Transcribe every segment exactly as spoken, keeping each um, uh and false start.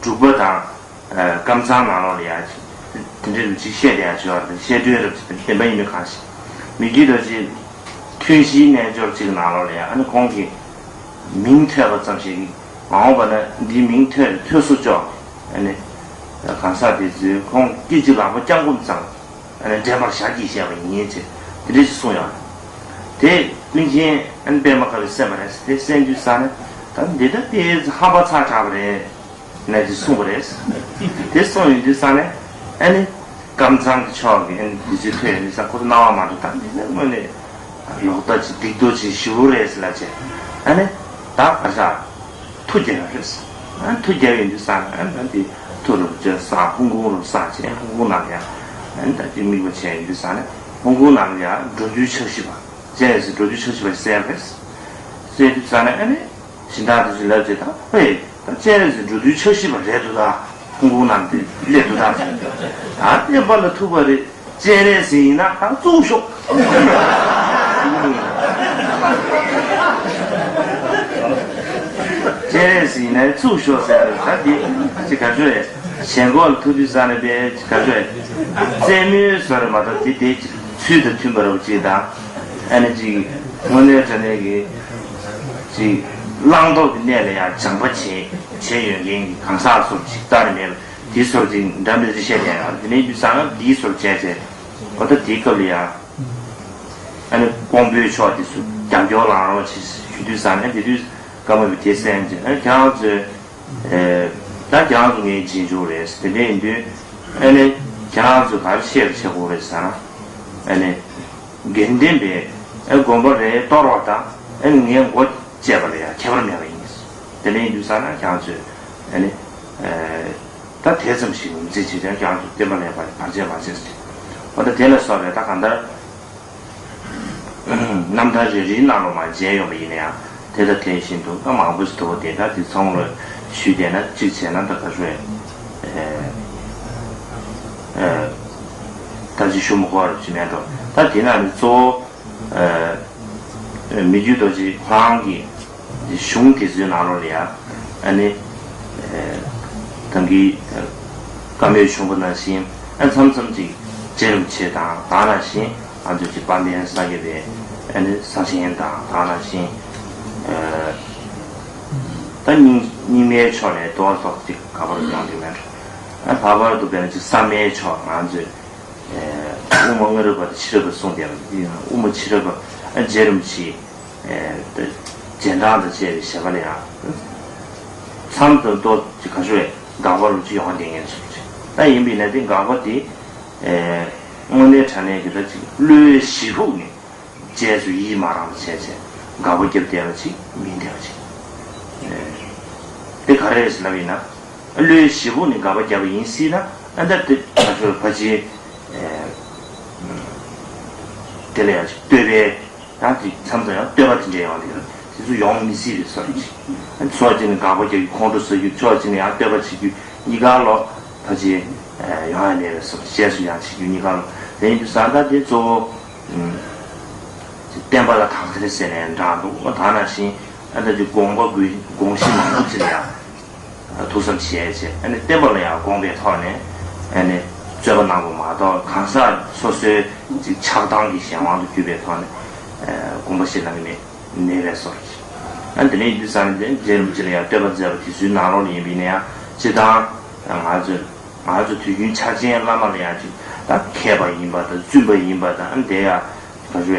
འབྲུག་པ་དང་། ཨ། ཀམ་ཚང་ནང་ལོགས་ལ་ཡ། དེ་འདྲའི་རིགས་ཅིག་བཤད་བསྡད་ཡ་ཅིག་ཡོད་རེད། བཤད་སྒྲོས་རབ་ཅིག་བདེན་པ་ཡིན་མིན་གང་ཤེས། མི་རྒྱུད་རྡོ་རྗེ་ཐུན་བཞིའི་རྣལ་འབྱོར་གཅིག་ནང་ལོགས་ལ་ཡ། ཨ་ནི་ཁོང་གིས་མིང་ཐོས་པ་ཙམ་ཞིག་གིས། མ་འོངས་པ་ན་འདིའི་མིང་ཐོས་ཐོས་སོ་ཅོག་ཨ་ནི་གང་ཟག་དེ་ཚོས་ཁོང་སྐད་ཅིག་ལག་པ་བརྐྱང་བསྐུམ་ཙམ། ཨ་ནི་འདྲེན་པར་ཞལ་གྱིས་བཞེས་པ་ཡིན་ཅེས་དེ་འདྲ་ཞིག་གསུངས་ཡོད་རེད། དེ་ཀུན་མཁྱེན་ཨ་ནི་པདྨ་དཀར་པོས་གསན་པ་རེད། དེ་གསན་དུས་ཙ་ནས་ད་འདི་ལྟ་སྟེ་ཧམ་པ་ཚ་དྲགས་པ་རེད། ནས་དེ་གསུངས་པ་རེད། དེ་གསུངས་ཡོང་དུས་ཙ་ནས་ཨ་ནི་ཀམ་ཚང་གི་ཕྱོགས་ཀྱི་ཨ་ནི་དེ་ཚོའི་ཐོས་ཡོང་དུས་ཙ་ཁོ་ཚོ་སྣང་བ་མ་འགྲོ། ད་འདི་ནི་དངོས་གནས་ལོག་ལྟ་ཅིག་སྡིག་ཏོ་ཅིག་ཞེ་པོ་རེད་ཟེར་ལབ་བྱས། ཨ་ནི་ད་ག་ཤ་མཐུ་རྒྱབ་ཡོང་རེད། ཨ་མཐུ་རྒྱབ་ཡོང་དུས་ཙ་ནས་ཨ་ནི་ད་འདི་མཐུ་རུ་ཅོ་ས་ཧོམ་ཁུང་རུ་ས་བྱས། ཧོམ་ཁུང་ནང་ལ་ཡང་ཨ་ནི་ད་འདི་དམིགས་པ་བྱས་ཡོང་དུས་ཙ་ནས་ཧོམ་ཁུང་ནང་ལ་ཡང་འགྲོ་འདུལ་ཕྱག་བཞི་པ། སྤྱན་རས་གཟིགས་འགྲོ་འདུལ་ཕྱག་བཞི་པ་གསལ་རེད། གསལ་དུས་ཙ་ནས་ཨ་ནི་སྦྱིན་བདག་དེ་ཚོས་ལབ་བྱས། ད་ཧེ་ད་སྤྱན་རས་གཟིགས་འགྲོ་འདུལ་ཕྱག་བཞི་པ་རེད་འདུག་ད། ཧོམ་ཁུང་ནང་དེ་སླེབས་འདུག་ད། ད་བསྟན་པ་ལ་ཐུག་པ་རེད། སྤྱན་རས་གཟིགས་ཡིན་ན་ད་བཙུགས་ཤོག་སྤྱན་རས་གཟིགས་ཡིན་ན་བཙུགས་ཤོག་ཟེར་རེད། ད་དེ་ཅི་ག་ཤོད་ཡ། ཞེན་ཁོག་ལ་ཐུག་དུས་ཙ་ནས་པས་ཅི་ག་ཤོད་ཡ། རྩེད་མོའི་བཟོ་རེད་མ་གཏོགས་དེ་དེ་ཅི་ཚུལ་དང་མཐུན་པ་རེད་པ་ཅིག་དང་། ཨ་ནི་ཅིག་དངོས་གནས་དྲང་གནས་ཀྱི་ཅིག་བླང་དོར་གྱི་གནས་ལ་ཡང་སྦྱངས་པ་བྱེད་བྱེད་ཡོད་མཁན་གྱི་གང་ཟག་ཚོ་ཅིག་རྩ་ནས་མེད་པ་དེ་ཚོར་ཅིག་འདྲ་མི་འདྲ་བཤད་ཡ་ཡོད་རེད། དེ་ནས་རྒྱུ་ཚང་དེའི་ཚོར་བྱས་བྱས། འོ་ད་དེའི་སྐབས་ལ་ཡང་ཨ་ནི་ཀོང་པོའི་ཕྱོགས་དེ་ཚོ་རྒྱབ་སྐྱོར་ལ་རོགས་བྱེད་ཞུ་དུས་ཙ་ནས། དེ་དུས་ཀརྨ་པས་དེ་གསན་བྱས། ཨ་ནི་ཁྱེད་རང་ཚོས། ཨེ། ད་ཁྱེད་རང་ཚོ་ངའི་རྗེས་འཇུག་རེད། དེ་འདྲ་ཡིན་དུས་ཨ་ནི་ཁྱེད་རང་ཚོས་ག་རེ་ཤེས་རེ་བྱེད་དགོས་རེད་ཟེར་ན། ཨ་ནི་དགེ་འདུན་པའི་ཨེ་དགོན་པ་རེ་གཏོར་བ་དང་ཨ་ནི་ངའི་མགོ་བཅད་པ་ལ་ཡང་ཁྱད་པར་མེད་པ་ཡིན། དེ་འདྲ་ཡིན་དུས་ཙ་ན་ཁྱེད་རང་ཚོས་ཨ་ནི་ཨེ་ད་དེ་ཙམ་ཞིག་ངོས་འཛིན་བྱེད་ཀྱང་ཁྱེད་རང་ཚོ་བསྟན་པ་ལ་ཡང་བར་ཆད་བར་ཆད་ཟེར། འོ་ད་དེ་ལ་སོགས་པའི་ད་གང་ལྟར། རྣམ་ཐར་རེ་རེའི་ནང་ལོགས་མར་མཇལ་ཡོང་བ་ཡིན་ན་ཡང་དེ་དང་དེ་བཞིན་དུ་ད་མང་པོ་ཞིག་འདུག་དེ་ད་དེ་ཚང་མ་ལ་ཞུས་བསྡད་ན་གཅིག་བྱས་ན་ད་ག་ཚོད་ཨེ་ཨེ་ད་ཅི་ཞུ་མི་དགོས་རབས་ཅིག་མེད་འགྲོ། ད་དེ་ནང་ནས་གཙོ་བོ་ཨེ་མི་རྒྱུད་རྡོ་རྗེ་ཁོ་རང་གི་གཞུང་དེ་ཚོའི་ནང་ལོགས་ལ་ཡང་ཨ་ནི་ཨེ་ད་གིན་བཀའ་མོལ་བྱུང་བ་ནང་བཞིན་ཨ་མཚམས་མཚམས་ཅིག་རྗེ་རིན་པོ་ཆེ་དང་ད་ནང་བཞིན། ང་ཚོ་གི་དཔལ་ལྡན་ས་སྐྱ་པའི་ཨ་ནི་གསང་ཆེན་དང་ད་ནང་བཞིན་ཨ་ད་རྙིང་རྙིང་མའི་ཕྱོགས་ནས་དོ་ཐོག་ཅིག་ག་པར་ཡོང་གི་མེད་འགྲོ། ཨ་ལྷག་པར་དུ་དཔེར་ན་ཅིག་བསམ་ཡས་ཕྱོགས་ང་ཚོས་ཨ་དབུ་མ་སྔ་རབས་པ་དང་ཕྱི་རབས་པ་གསུངས་བསྡད་པ་དེ་དབུ་མ་ཕྱི་རབས་པ་ཨ་རྗེ་རིན་པོ་ཆེ་ཨ་རྗེས་འབྲང་དང་བཅས་པའི་བཞེད་པ་ལ་ཡང་མཚམས་དང་ཏོག་ཅིག་ག་ཤོད་དགག་པ་རུ་ཅིག་ཡོང་བསྡད་མཁན་ཚོ་ཅིག་ད་ཡིན་པས་ན་དེ་དགག་པ་དེ། ཨེ། དངོས་གནས་དྲང་གནས་ཀྱི་ད་ཅིག་བློའི་ཞེ་ཕུགས་ནས་རྗེས་སུ་ཡིད་མ་རངས་པ་བྱས་བྱས་དགག་པ་བརྒྱབ་བསྡད་པ་ཅིག་མིན་བསྡད་པ་ཅིག་ཨེ། དེ་ག་རེ་རེད་ཟེར་ལབ་ཡིན་ན། བློའི་ཞེ་ཕུགས་ནས་དགག་པ་བརྒྱབ་པ་ཡིན་སྲིད་ན་ཨ་ད་དེ་ང་ཚོར་ཕལ་ཆེར་ཨེ། དེ་ལ་ཡང་ཅིག་བསྟོད་པའི། ཡང་དེ་མཚམས་དུ་ཡང་བསྟོད་པ་དེ་འདྲ་ཡོང་དེ་དེ་ཚོ་ཡོང་མི་སྲིད་པའི་བཟོ་འདྲ་ཅིག་ཕྱོགས་གཅིག་ནས་དགག་པ་རྒྱག་རྒྱུ་ཁོང་ཁྲོ་ཟ་རྒྱུ། ཕྱོགས་གཅིག་ནས་ཡང་བསྟོད་པ་བྱེད་རྒྱུ་གཉིས་ཀ་ལོ་ཕལ་ཆེར་ཡོང་ཡ་མེད་པའི་བཟོ་འདྲ། རྗེས་སུ་ཡང་བྱེད་རྒྱུ་གཉིས་ཀ་ལོ། དེ་ཡིན་དུས་ཙང་ད་དེ་གཙོ་བོ་བསྟན་པ་ལ་དག་ཐེར་ཟེར་ནས་འདྲ་འདུག་ད་ནང་བཞིན་ཨ་ད་དེ་དགོངས་པ་དགོངས་གཞི་མང་པོ་ཅིག་ལ་ཡང་། ཐུགས་བསམ་བཞེས་བྱས་ཨ་ནི་བསྟན་པ་ལ་ཡང་དགོངས་པའི་ཐོག་ནས་ཨ་ནི་རྩོད་པ་གནང་བ་མ་གཏོགས་གང་ཟག་སོ་སོའི་ཅིག་ཆགས་སྡང་གི་གཞན་དབང་དུ་གྱུར་པའི་ཐོག་ནས་དགོངས་པ་བཞེས་གནང་གི་མེད་མེད་པའི་བཟོ་འདྲ་ཅིག་ཨ་དེ་ནས་ཡིན་དུས་ཙང་ནས་རྗེ་རིན་པོ་ཆེ་ལ་ཡང་བསྟོད་པ་མཛད་པ་དེ་ཚོའི་ནང་ལོགས་ནས་ཡིན་པ་ཡིན་ན་ཡང་སྤྱིར་བཏང་ང་ཚོས་ང་ཚོ་དུས་རྒྱུན་འཆར་ཅན་བླ་མ་ལ་ཡང་ཅིག་ད་མཁས་པ་ཡིན་པ་དང་བཙུན་པ་ཡིན་པ་དང་ཨ་ནི་དེ་ཡང་ག་ཚོད་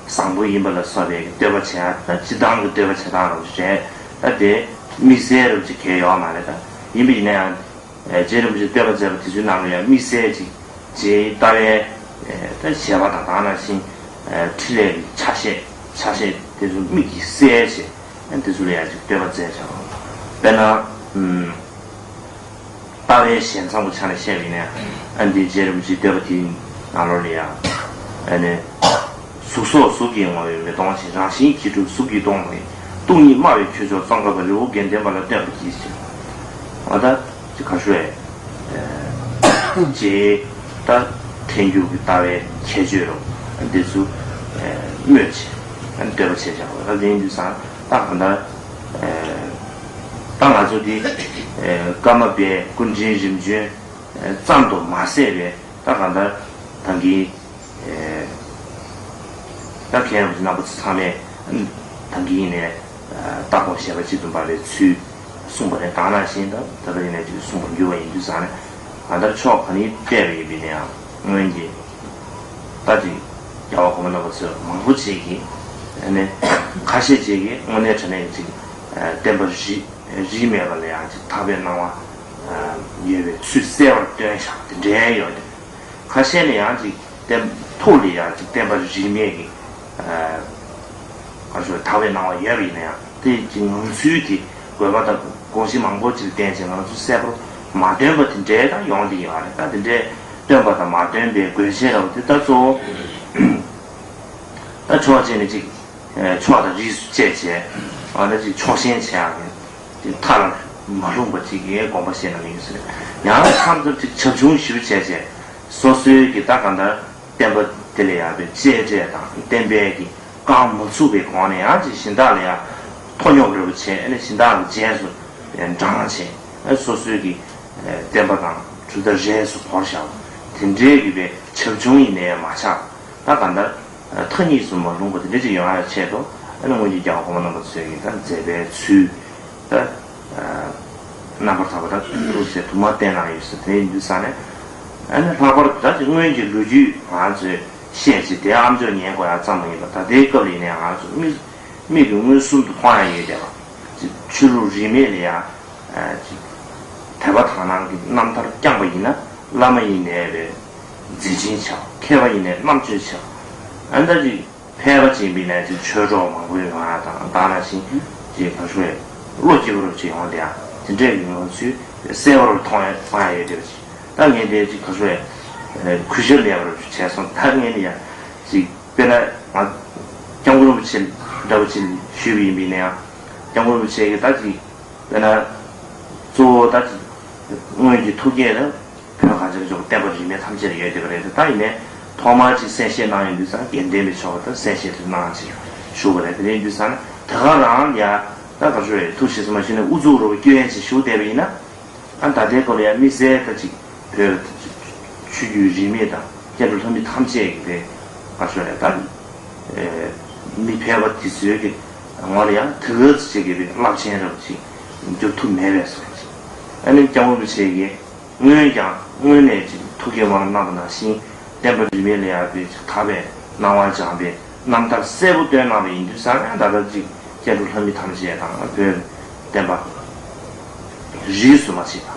བཟང་པོ་ཡིན་པ་ལ་སོགས་པའི་བསྟོད་པ་བྱེད་ཡ་ད་སྤྱིར་བཏང་གི་བསྟོད་པ་བྱེད་སྟངས་རོགས་བྱས་ད་དེ་དམིགས་བསལ་རོགས་ཅིག་གལ་ཡོད་མ་རེད། ད་ཡིན་པ་ཡིན་ན་ཡང་རྗེ་རིན་པོ་ཆེ་བསྟོད་པ་མཛད་པ་དེ་ཚོའི་ནང་ལ་ཡང་དམིགས་བསལ་ཅིག་རྗེའི་ལྟ་བའི་ད་བཞེད་པ་དང་ད་ནང་བཞིན་འཕྲིན་ལས་ཀྱི་ཆ་ཤས་ཆ་ཤས་དེ་ཚོ་དམིགས་ཀྱིས་གསལ་བྱས་དེ་ཚོ་ལ་ཡང་ཅིག་བསྟོད་པ་མཛད་བྱ་བ་དཔེར་ན། ལྟ་བའི་ཞལ་མཚམས་ཀྱི་ཆ་ནས་བཤད་པ་ཡིན་ན་ཨ་འདི་རྗེ་རིན་པོ་ཆེའི་བསྟོད་པ་དེའི་ནང་ལོགས་ལ་ཡང་ཨ་ནི། གཟུགས་སོགས་གཟུགས་ཀྱི་ངོ་བོས་མི་སྟོང་ཞིང་། རང་བཞིན་གྱིས་གྲུབ་གཟུགས་ཀྱིས་སྟོང་བ་ཡི། སྟོང་ཉིད་སྨྲ་བའི་ཁྱུ་མཆོག་ཙོང་ཁ་པ། རི་བོ་དགེ་ལྡན་པ་ལ་བསྟོད་པར་བགྱི་ཞིང་། འོ་ད་ཅི་ག་ཤོད་ཨེ་རྗེའི་ད་ཐལ་འགྱུར་གྱི་ལྟ་བའི་ཁྱད་ཆོས་རུ་འདི་ཚོ་ཨེ་སྨོས་བྱས་བསྟོད་པ་བྱས་བཞག་པ་ད་དེ་ཡིན་དུས་ཙང་ད་གང་ལྟར། ད་ང་ཚོ་འདི་ ཀརྨ་པའི་སྐུ་དྲིན་རིམ་བྱོན་ཙམ་དུ་མ་ཟད་པའི་ད་གང་ལྟར་ད་གིན་ད་མཁན་རིན་པོ་ཆེ་རྣམ་པ་ཚོ་ཚང་མས་ད་གིན་ནས་ལྟ་སྒོམ་བྱས་པ་གཅིག་ཏུ་འབར་བའི་ཚུལ་གསུངས་པ་རེད། ད་ནང་བཞིན་ད་ད་ལྟ་ཡིན་ནས་ཅིག་གསུངས་པར་འགྱུར་བ་ཡིན་དུས་ཙང་ནས་གང་ལྟར་ཕྱོགས་གང་ནས་བལྟས་པ་ཡིན་པས་ན་ཡང་སྔོན་གྱི་ད་ཅིག་རྒྱལ་བ་གོང་མ་རྣམ་པ་ཚོས་མང་པོ་ཅིག་གིས་ནས་ཁ་ཤས་ཅིག་གིས་དངོས་གནས་དྲང་གནས་ཅིག་བསྟན་པ་རིས་རིས་མེད་པ་ལ་ཡང་ཅིག་ཐར་པའི་སྣང་བ་ཡོད་པའི་ཚུལ་གསལ་བར་སྟོན་བཞག་དེ་འདྲའི་ཡོད་དེ། ཁ་ཤས་ནས་ཡང་ཅིག་བསྟན་ཐུགས་ལ་ཡང་ཅིག་བསྟན་པ་རིས་མེད་ཀྱི་ག་ཞུ་ཐར་པའི་སྣང་བ་ཡོད་པ་ཡིན་ན་ཡང་དེ་ཅིག་ངང་ཚུལ་དེ་དགོས་པ་དང་དགོངས་གཞི་མང་པོ་ཅིག་བསྟན་ཅིང་ང་ཚོ་གསལ་པོར་མ་སྟོན་པ་དེ་འདྲའི་ད་ཡོང་གི་ཡོད་རེད། ད་དེ་འདྲའི་སྟོན་པ་དང་མ་སྟོན་པའི་དགོས་ཆེད་རེད་པ། དེ་ད་གཙོ་བོ་ད་ཕྱོགས་གཅིག་ནས་ཅིག་ཕྱོགས་དང་རིས་སུ་བཅད་བྱས་ཨ་ད་ཅིག་ཕྱོགས་ཞེན་བྱེད་ཡག་གི་དེ་མཐའ་ལ་མ་ལྷུང་པ་ཅིག་ཡའི་དགོངས་པ་བཞེས་གནང་གི་ཡོད་ཟེར། ཡང་མཚམས་མཚམས་ཅིག་བྱབ་ཆུང་ཞེ་པོ་བྱས་བྱས་སོ་སོའི་གི་ད་གང་ལྟར་བསྟན་པ་དེ་ལ་ཡང་པའི་གཅེས་སྤྲས་དང་བསྟན་པའི་གི་རྐང་མ་ཚུགས་པའི་སྒོ་ནས་ཡང་ཅིག་གཞན་དག་ལ་ཡང་ཐོ་སྙོག་རེ་བ་བྱས་ཨ་ནི་གཞན་དག་གི་རྗེས་སུ་འབྲང་བྱས་ཨ་སོ་སོའི་གི་བསྟན་པ་དང་གྲུབ་མཐའ་རྗེས་སུ་བོར་བཞག་པ་དེ་འདྲའི་གི་པའི་བྱབ་ཆུང་ཡིན་ནའི་མ་ཆགས། ད་གང་ལྟར་མཐའ་གཉིས་སུ་མ་ལྷུང་པ་དེ་འདྲ་ཅིག་ཡོང་ཡ་ཆེད་དུ་ཨ་ནི་སྔོན་གྱི་རྒྱལ་བ་གོང་མ་རྣམ་པ་ཚོས་ཀྱི་ད་མཛད་པའི་ཚུལ་ད་རྣམ་པར་དག་པ་ད་ཐུགས་སྲས་དུ་མ་བསྟན་གནང་ཡོད་ཟེར་དེ་ཡིན་དུས་ཙང་ནས་ཨ་ནི་ལྷག་པར་དུ་ད་ཅིག་སྔོན་གྱི་ལོ་རྒྱུས་ང་ཚོས་བཤད་ཅིག་དེ་ཨ་མཆོག་ཉན་དགོས་ཡ་ཙམ་མ་ཡིན་པ་ད་ལྟའི་སྐབས་ལ་ཡིན་ནའི་ང་ཚོ་མིག་མིག་གིས་མངོན་སུམ་དུ་མཐོང་ཡ་ཡོད་བསྡད་པ་ཅིག་ཆོས་ལུགས་རིས་མེད་ལ་ཡ། ཅིག་དད་པ་དག་སྣང་གི་རྣམ་ཐར་བསྐྱངས་པ་ཡིན་ན་བླ་མ་ཡིན་ནའི་བའི་མཛད་འཕྲིན་ཆེ་བ། མཁས་པ་ཡིན་ནའི་རྣམ་དཔྱོད་ཆེ་བ། ཨ་ནི་ད་ཅིག་ཕལ་པ་ཅིག་ཡིན་པ་ཡིན་ན་ཅིག་ཆོས་གྲོགས་མང་པོ་ཡོང་ཡ་དང་ད་ནང་བཞིན་ཅིག་ག་ཚོད་བློ་སྐྱིད་པོ་རུ་ཅིག་ཡོང་བསྡད་ཡ་དེ་འདྲའི་ཡོང་ཚུལ་གསལ་པོ་རུ་མཐོང་ཡ་མཐོང་ཡ་ཡོད་བསྡད་པ་ཅིག་ད་ངས་དེ་ཅིག་ག་ཚོད་གུས་ཞབས་ལེགས་པ་རུ་བྱས་སོང་། ད་ངས་ནི་ཡ་ཅིག་དཔེར་ན་ང་སྐྱབས་མགོན་རིན་པོ་ཆེ་འདྲ་བོ་ཅིག་ཞུས་པ་ཡིན་པ་ཡིན་ན་ཡང་སྐྱབས་མགོན་རིན་པོ་ཆེ་གིས་ད་ཅིག་དཔེར་ན། གཙོ་བོ་ད་ཅིག་སྔོན་གྱི་ཐུགས་བསྐྱེད་ལ་བོད་གངས་ཅན་ལྗོངས་བསྟན་པ་རིས་མེད་ཐམས་ཅད་ལ་ཡོད་བསྡད་པ་རེད་དེ་ད་ཡིན་ནའི་ཐོག་མར་ཅིག་གསན་བཞེས་གནང་ཡོང་དུས་ཙང་དགེ་ལྡན་པའི་ཆོ་ག་ད་གསན་བཞེས་དུ་གནང་ཅིག་ཞུ་བ་རེད། དེ་ཡིན་དུས་ཙང་ད་ག་རང་ཡ་ད་ག་ཚོད་རེད་ཐུགས་རྗེ་ཆེ་མ་ཞུས་ནས་ཨུ་ཚུགས་རོགས་སྐྱོན་ཅིག་ཞུ་བསྡད་པ་ཡིན་ན་ཨ་ད་ལྟའི་སྐོར་ལ་ཡ་དམིགས་བསལ་ད་ཅིག་བོད་ཆོས་བརྒྱུད་རིས་མེད་དང་སྐྱེ་འགྲོ་ལྷ་མི་ཐམས་ཅད་ཀྱི་དེ་ག་ཚོད་རེད་ད་མི་ཕལ་པ་དེ་ཚོའི་གི་ངོ་ལ་ཡང་དེ་ག་ཚོད་ཅིག་གི་རླབས་ཆེན་རབ་ཅིག་འགྱུར་ཐུབ་མེད་པས་སོ། ཨ་ནི་སྐྱབས་མགོན་རིན་པོ་ཆེ་གིས་སྔོན་ཀྱང་སྔོན་ནས་ཅིག་ཐུགས་བསྐྱེད་སྨོན་ལམ་གནང་བ་ནང་བཞིན་བསྟན་པ་རིས་མེད་ལ་ཡར་བའི་ཅིག་དག་པའི་སྣང་བ་སྦྱངས་པའི་རྣམ་ཐར་གསལ་པོ་སྟོན་གནང་བ་ཡིན་དུས་ཙང་ཡང་ད་ལྟ་ཅིག་སྐྱེ་འགྲོ་ལྷ་མི་ཐམས་ཅད་དང་བོད་བསྟན་པ་རིས་སུ་མ་ཆད་པ་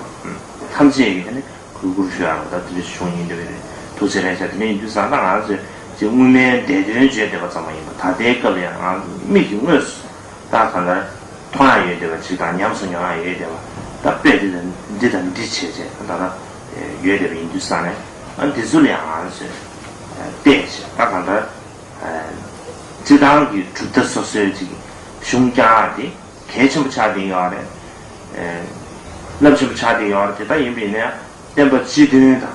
ཐམས་ཅད་ཀྱིས་ནི་གུས་བཀུར་ཞུ་ཡག་ད་དེ་འདྲ་བྱུང་ཡིན་འདྲ་བའི་ཐུགས་རྗེ་རེ་ཆེ། དེ་འདྲ་ཡིན་དུས་ཙང་ད་ང་ཚོས་ཅིག་སྔོན་མའི་འདས་དོན་བརྗོད་བསྡད་པ་ཙམ་མ་ཡིན་པར་ད་ལྟའི་སྐབས་ལ་ཡང་ང་ཚོ་མིག་གིས་དངོས་སུ་ད་གང་ལྟར་མཐོང་ཡ་ཡོད་བསྡད་པ་ཅིག་དང་ཉམས་སུ་མྱོང་ཡ་ཡོད་བསྡད་པ་ད་དཔེ་འདི་དང་འདི་དང་འདི་བྱས་བྱས་ད་ལྟ་ཡོད་བསྡད་པ་ཡིན་དུས་ཙང་ནས་ཨ་འདི་ཚོ་ལ་ཡང་ང་ཚོས་བལྟས་བྱས་ད་གང་ལྟར་སྤྱི་བཏང་གི་གྲུབ་མཐའ་སོ་སོའི་ཅིག་གཞུང་བསྐྱང་ཡ་དེ་གལ་ཆེན་པོ་ཆགས་བསྡད་ཡོད་རེད། རླབས་ཆེན་པོ་ཆགས་བསྡད་ཡོད་རེད། དེ་ལྟར་ཡིན་པ་ཡིན་ན་ཡང་བསྟན་པ་སྤྱི་དོན་དང་།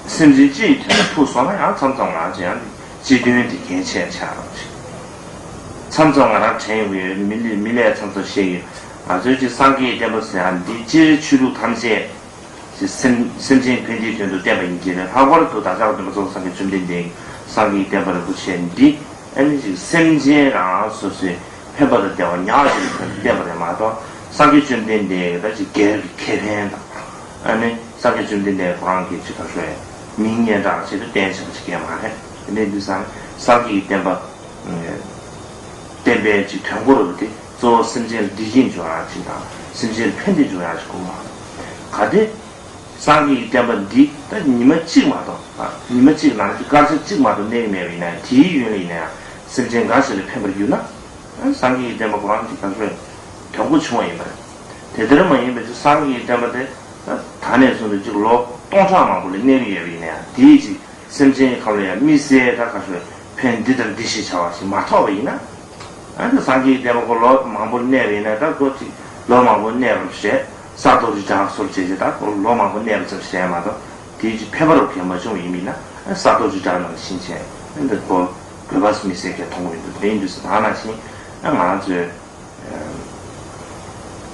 སེམས་ཅན་སྤྱི་ཡི་དོན་ལ་ཐུག་སོང་ན་ཡང་མཚམས་མཚམས་ང་ཚོ་ཡང་སྤྱི་དོན་དེ་གལ་ཆེ་ཆགས་རོགས་ཅིག་མཚམས་མཚམས་ང་རང་དྲན་ཡོང་གི་ཡོད། མི་ལ་མི་ལ་མཚམས་མཚམས་བཤད་ཀྱི་ཡོད། ང་ཚོའི་སྤྱི་སངས་རྒྱས་བསྟན་པ་ཟེར་ཡ་འདི་སྤྱིར་ཆོས་ལུགས་ཐམས་ཅད་ཅིག་སེམས་སེམས་ཅན་ཕན་བདེའི་དོན་དུ་བསྟན་པ་ཡིན་གྱི་རེད། ལྷག་པར་དུ་བདག་ཅག་སྟོན་པ་ཚོགས་སངས་རྒྱས་བཅོམ་ལྡན་འདས་ཀྱི་སངས་རྒྱས་བསྟན་པ་རིན་པོ་ཆེ་འདི་ཨ་ནི་ཅིག་སེམས་ཅན་རང་སོ་སོའི་ཕན་པ་དང་བདེ་བ་ཉག་གཅིག་ལ་བསྟན་པ་རེད་མ་གཏོགས་སངས་རྒྱས་བཅོམ་ལྡན་འདས་ཀྱི་ད་ཅིག་སྒེར་གྱི་ཁེ་ཕན་དང་ཨ་ནི་སངས་རྒྱས་བཅོམ་ལྡན་འདས་ཁོ་རང་གི་ཅིག་ག་ཚོད་མིང་སྙན་གྲགས་ཆེད་དུ་བསྟན་བྱས་པ་ཅིག་གས་མ་རེད། དེ་འདྲ་ཡིན་དུས་ཙང་སངས་རྒྱས་ཀྱི་བསྟན་པ་བསྟན་པའི་ཅིག་དོན་གོ་རུ་དེ་གཙོ་བོ་སེམས་ཅན་ལ་བདེ་སྐྱིད་འབྱུང་ཡག་ཅིག་དང་སེམས་ཅན་ལ་ཕན་བདེ་འབྱུང་ཡག་ཅིག་དགོས་པ་ག་དེ། སངས་རྒྱས་ཀྱི་བསྟན་པ་འདི་ད་ཉི་མ་གཅིག་མ་གཏོགས་ཉི་མ་གཅིག་ནང་གི་སྐར་ཆ་གཅིག་མ་གཏོགས་གནས་ཀྱི་མེད་པ་ཡིན་ན་ཡང་དེའི་ཡུན་ལ་ཡིན་ན་ཡང་སེམས་ཅན་འགའ་ཞིག་ལ་ཕན་པར་གྱུར་ན་སངས་རྒྱས་ཀྱི་བསྟན་པ་ཁོ་རང་གི་ག་ཚོད་དོན་གོ་བྱུང་བ་ཡིན་པ་རེད། དེ་ལྟར་མ་ཡིན་པའི་ཚེ་སངས་རྒྱས་ཀྱི་བསྟན་པ་དེ་ད་ནས་བཟུང་སྟེ་གཅིག་ལོ་སྟོང་ཕྲག་མང་པོ་ལ་གནས་ཀྱི་ཡོད་པ་ཡིན་ན་ཡང་དེའི་གཅིག་སེམས་ཅན་གྱི་ཁམས་ལ་ཡང་དམིགས་བསལ་ད་ག་ཚོད་ཕན་འདི་དང་འདི་ཞེས་བྱ་བ་ཞིག་མ་ཐོབ་པ་ཡིན་ན། ཨ་ནི་སངས་རྒྱས་ཀྱི་བསྟན་པ་ཁོ་ལོ་མང་པོ་གནས་པ་ཡིན་ན་ད་ཁོ་ཅིག་ལོ་མང་པོ་གནས་པར་བཤད། ས་རྡོ་རི་བྲག་སོར་བྱས་བྱས་ད་ཁོ་ལོ་མང་པོ་གནས་པ་ཙམ་བཤད་མ་གཏོགས་དེའི་ཅིག་ཕན་པ་རོ་གས་མ་བྱུང་བ་ཡིན་མིན་ན་ས་རྡོ་རི་བྲག་ནང་བཞིན་བྱས་འདི་ཁོ་དགོས་པ་མི་སྲིད་མཁན་མཐོང་གི་མི་འདུག་དེ་ཡིན་དུས་སུ་ད་ནང་བཞིན་ང་ཚོས་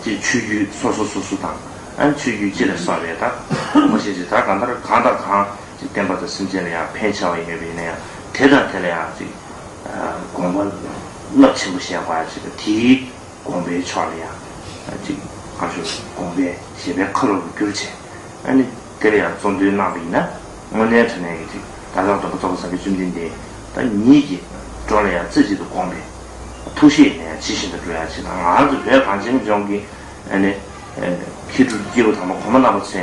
ཅིག་ཆོས་བརྒྱུད་སོ་སོ་སོ་སོ་དང་ཨ་ཆོས་བརྒྱུད་སྤྱི་ལ་སོགས་པའི་ད་དགོངས་པ་བཞེས་ཅིག་ད་གང་ལྟར་གང་དང་གང་ཅིག་བསྟན་པ་དང་སེམས་ཅན་ལ་ཡང་ཕན་ཆེ་བ་ཡིན་པས་ཡིན་ན་ཡང་དེ་དང་དེ་ལ་ཡང་ཅིག་དགོངས་པ་རླབས་ཆེན་པོ་བཞེས་པ་ཅིག་དེའི་དགོངས་པའི་ཕྱོགས་ལ་ཡང་ཅིག་གང་ཞུ་དགོངས་པའི་བཞེད་པའི་ཁ་ལོ་རུ་གྱུར་ཅིག་ཨ་ནི། དེ་ལ་ཡང་རྩོམ་འདུན་གནང་བ་ཡིན་ན་དངོས་གནས་དྲང་གནས་ཀྱི་ཅིག་བདག་ཅག་སྟོན་པ་རྫོགས་པའི་སངས་རྒྱས་བཅོམ་ལྡན་འདས་ད་ཉིད་ཀྱི་འགྲོ་ལ་ཡང་རྩེ་གཅིག་ཏུ་དགོངས་པའི་ཐུགས་བཞེད་ནས་ཇི་བཞིན་དུ་འགྲོ་ཡ་ཅིག་དང་ང་རང་ཚོ་བོད་གངས་ཅན་ལྗོངས་ཀྱི་ཨ་ནི་མཁས་གྲུབ་སྐྱེས་བུ་དམ་པ་གོང་མ་རྣམ་པ་ཚོས་ཡང་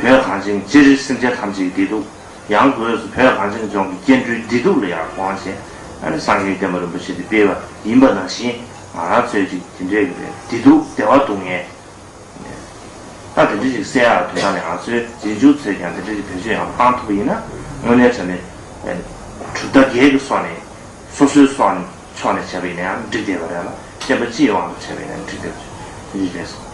བོད་གངས་ཅན་ལྕགས་རིའི་སེམས་ཅན་ཐམས་ཅད་ཀྱི་བདེ་སྡུག་ཡང་སྒོས་སུ་བོད་གངས་ཅན་ལྗོངས་ཀྱི་སྐྱེ་འགྲོའི་བདེ་སྡུག་ལ་ཡང་དགོངས་བཞེས་ཨ་ནི་སངས་རྒྱས་བསྟན་པ་རིན་པོ་ཆེ་དེ་སྤེལ་བ་ཡིན་པ་ནང་བཞིན་ང་རང་ཚོས་ཅིག་དེ་འདྲའི་བདེ་སྡུག་བདེ་བ་སྡུག་བསྔལ། ད་དེ་འདྲ་ཞིག་གསལ་ཡག་དོན་དག་ནི་ང་ཚོའི་རྗེས་འཇུག་ཚོས་ཀྱང་དེ་འདྲ་ཞིག་བེད་སྤྱོད་ཡང་བཏང་ཐུབ་པ་ཡིན་ན་དངོས་གནས་དྲང་གནས་གྲུབ་མཐའ་སྒེར་གྱི་སོགས་ནས་སོ་སོའི་སོགས་ནས་ཕྱོགས་ནས་བྱས་པ་ཡིན་ན་ཡང་འགྲིག་བསྡད་པ་རེད་ལ་བསྟན་པ་སྤྱི་ཡི་དབང་དུ་བྱས་པ་ཡིན་ན་འགྲིག་བསྡད་པ་དེ་འདྲ་རེད་སོང་།